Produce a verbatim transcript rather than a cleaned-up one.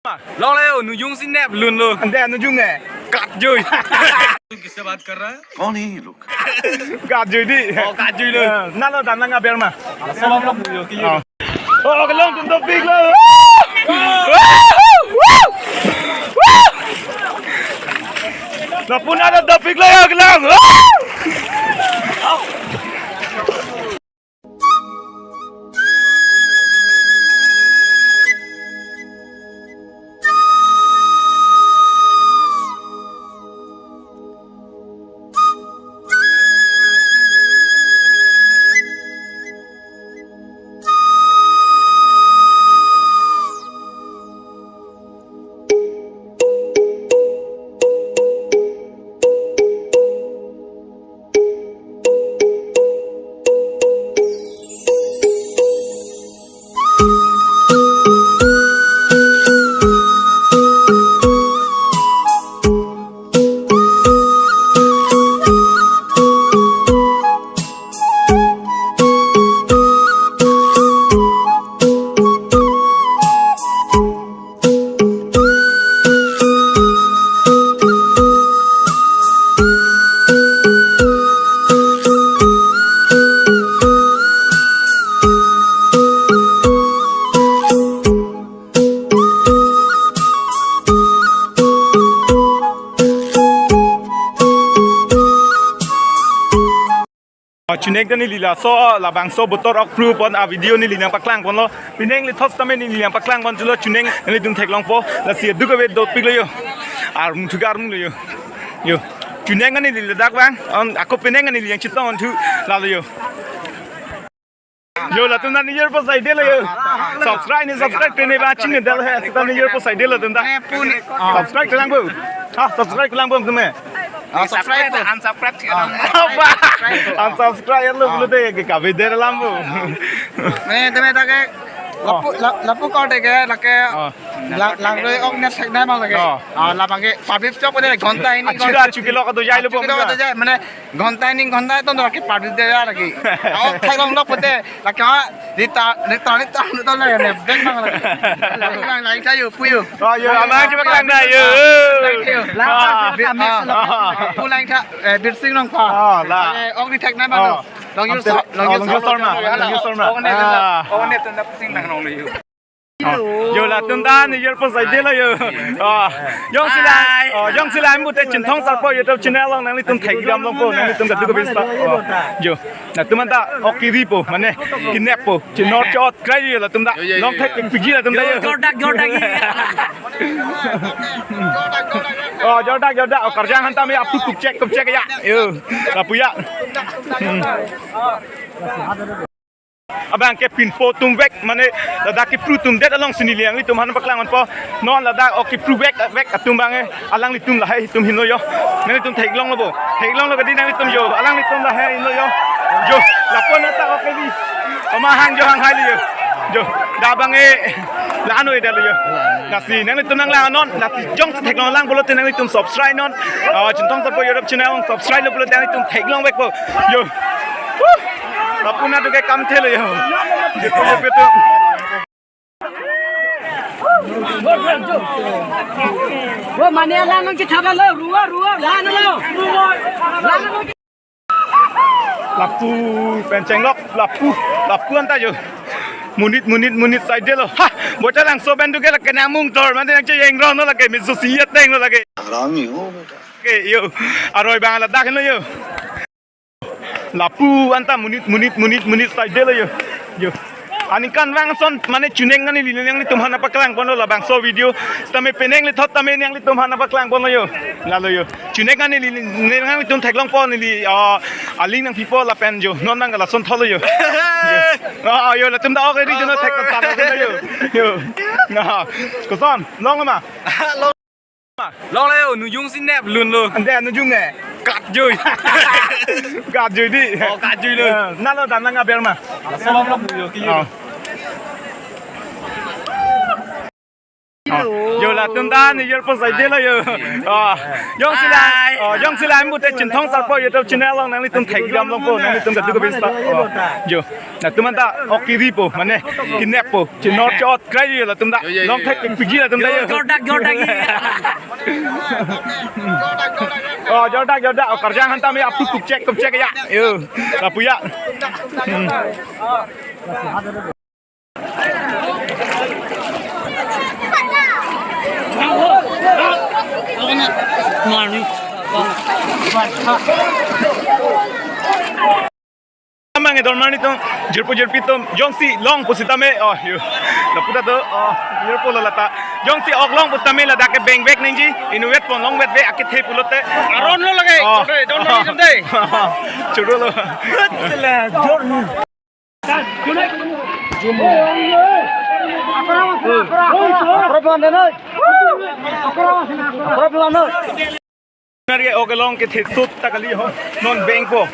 Long le, nujung si nep lun lo. Ante nujung eh. Kat jui. किससे बात कर रहा है? कौन है ये लोग? Kat jui di. Oh, kat jui lo. Eh, nalo dan lang aber ma. Salam lo, yo, ki yo. Oh. Oh, kelong atum dopik lo. Lapu-an ta dopik lo yo, kelong. Chunek ta neli laso labangso botor ok pru pon a video neli nangpaklang ponlo. Pining le thos tame neli nangpaklang pon chulo, chunek nelitum theklongpo. Lasi aduk ave dopik lo yo. Armung thugar mung lo yo. Yo. Chunek neli ladak bang. Ako pining neli nangchetong thu lalo yo. Yo, latum ta New Year pusi delo yo. Subscribe ni subscribe kene ba chini del he. Sita New Year pusi delo latum ta. Subscribe kelang bo. Ha, subscribe kelang bo tume. Ah, subscribe to. Unsubscribe. Apa? Unsubscribe lo bulu de ke kabe der lam bo. Ne teme ta ke lapu la- lapu kor de ke lake la- lang roi ok ne sek nai ma lake. Ah, labang ke public chok de ghonta ini. Achu da achu ke lo ka do jai lo bo. Achu ke lo ka do jai, mane ghonta ini ghonta to lake public de ya lake. Aw thai long lo pote lake ha rita rita rita to lake ne beng bang lake. Lang lang lang cha yo pu yo. Oh, yo, amang coba lang na yo. Lang cha. Ah, pu lang cha, eh, Birsing Nongpha. Oh, la. Eh, ok ni thek na ma lo. Long yo sor, long yo sor ma. Long yo sor ma. Ok ni to na pusing nang nong lo yo. Yo, latum ta New Year pusi delo yo. Ah, jongsi la, oh, jongsi la mute Chinthong Sarpo YouTube channel along nanglitum thek gram longpo, nanglitum katu ko bista. Yo. Latum ta ok kiri po, mane kinep po, chinor chot krai yo latum ta. Yo, yo, yo, long thek yo. Pik pik latum ta yo. Jordak, jordak. Oh, jordak, jordak. Oh, karjang hanta me apu kupchek, kupchek ya. Yo, lapu ya. Hmm. Abang ke pinpo atum vek, mane ladak kipru atum det alongsi neli nanglitum aphan paklang ponpo. Non ladak ok kipru vek vek atum abang eh, alanglitum lahai atum henlo yo. Nanglitum theklong lo bo. Theklong lo kadi nanglitum yo. Alanglitum lahai henlo yo. Yo, lapu-an ta ok kali. Ama hang jo hang hai lo yo. Yo, dak abang eh la-an noi det lo yo. Lasi nanglitum nanglang non, lasi jongsi theklong lang pulote nanglitum subscribe non. Ah, Chinthong Sarpo YouTube channel subscribe lo pulote nanglitum theklong vekpo. Yo. Lapu-an ta ke kam thelo yo. Yo, yo, yo. Wo mane la nang chithap lo, ruwa, ruwa, la nang lo. La nang lo. Lapu pen chenglok, lapu, lapu-an ta yo. Monit, monit, monit side lo. Ha, bocha langso pen tu ke la kena mung tor, mane nang che yang ro no lake, miso si ya teng lo lake. Harami ho beta. Ke yo, aroi abang ladak lo yo. Lapu-an ta monit, monit, monit, monit side lo yo. Yo. Aningkan vang ason mane chunek nani li nanglitum aphan paklang ponlo labangso video. Sitame pining le thot tame nanglitum aphan paklang ponlo yo. Lalo yo. Chunek nani li nanglitum theklong pon li, ah, aling nangpipo lapen yo. Non nang lason thot lo yo. Yo. Ah, yo latum ta ok ri jo no thek ta lo yo. Yo. Na. Koson, long ma. Long le, nujung si nep lun lo. Ante nujung eh. Kat jui. Kat jui di. Oh, kat jui lo. Eh, nalo dan lang aber ma. Salam lo yo ki yo. Oh. Oh, yo latum ta ni yo po sai de lo yo. Oh, jongsi la, oh, jongsi la emu te Chinthong Sarpo YouTube channel along nanglitum thek dam longpo, nanglitum katu ko bista. Oh, yo. Latum anta ok kiri po, mane kinep po, chinor chot krai yo latum ta. Yo, yo, yo, Long thek yo. Piji latum ta Yo, yo. Jordak, Jordak. Oh, Jordak, Jordak. Oh, karjang hanta me apu kupchek, kupchek ya. Yo, lapu ya. Hmm. Mani. Amang edor mani tum, jirpo jirpi tum, jongsi long pusitame, oh, yo. Lapu ta do, oh, jirpo lo lata. Jongsi ok long pusitame ladak ke beng bek ningji, inutvet pon long vet ve akethe pulote. Aron lo lage, Oh. Chode, don lo ni tum de. Choro lo. Sele, jor ni. Nari oke long ke thik sut ta kali ho. Non bengpo.